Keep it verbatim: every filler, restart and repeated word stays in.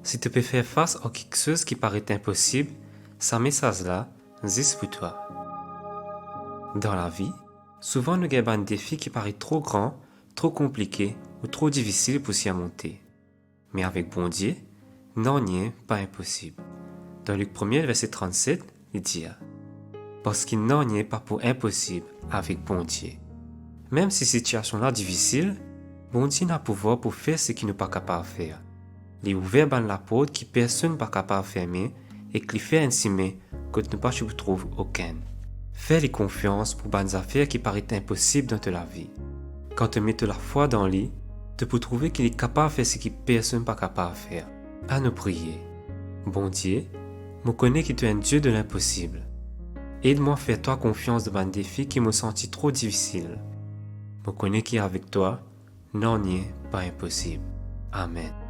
Si to pe fer fas a kiksoz ki paret inposib, sa mesaz la zis pou twa. Dan lavi, souvan nou gagn bann defi ki paret tro gran, tro konplike ou tro difisil pou sirmonte. Me avek Bondie, nanye pa inposib. Dan Lik premie, verse trannset, li dir, "Parski nanye pa pou inposib avek Bondie." Mem si sitiasion la difisil, Bondie ena pouvwar pou fer seki nou pa kapav fer. Li ouver bann laport ki personn pa kapav ferme ek li fer enn sime kot nou pa ti pou trouv okenn. Fer li konfians pou bann zafer ki paret inposib dan to lavi. Kan to met to lafwa dan li, to pou trouve ki li kapav fer seki personn pa kapav fer. Anou priye. Bondie, mo kone ki to enn Die de linposib. Ed mwa fer twa konfians dan bann defi ki mo santi tro difisil. Mo kone ki avek twa, nanye pa inposib. Amen.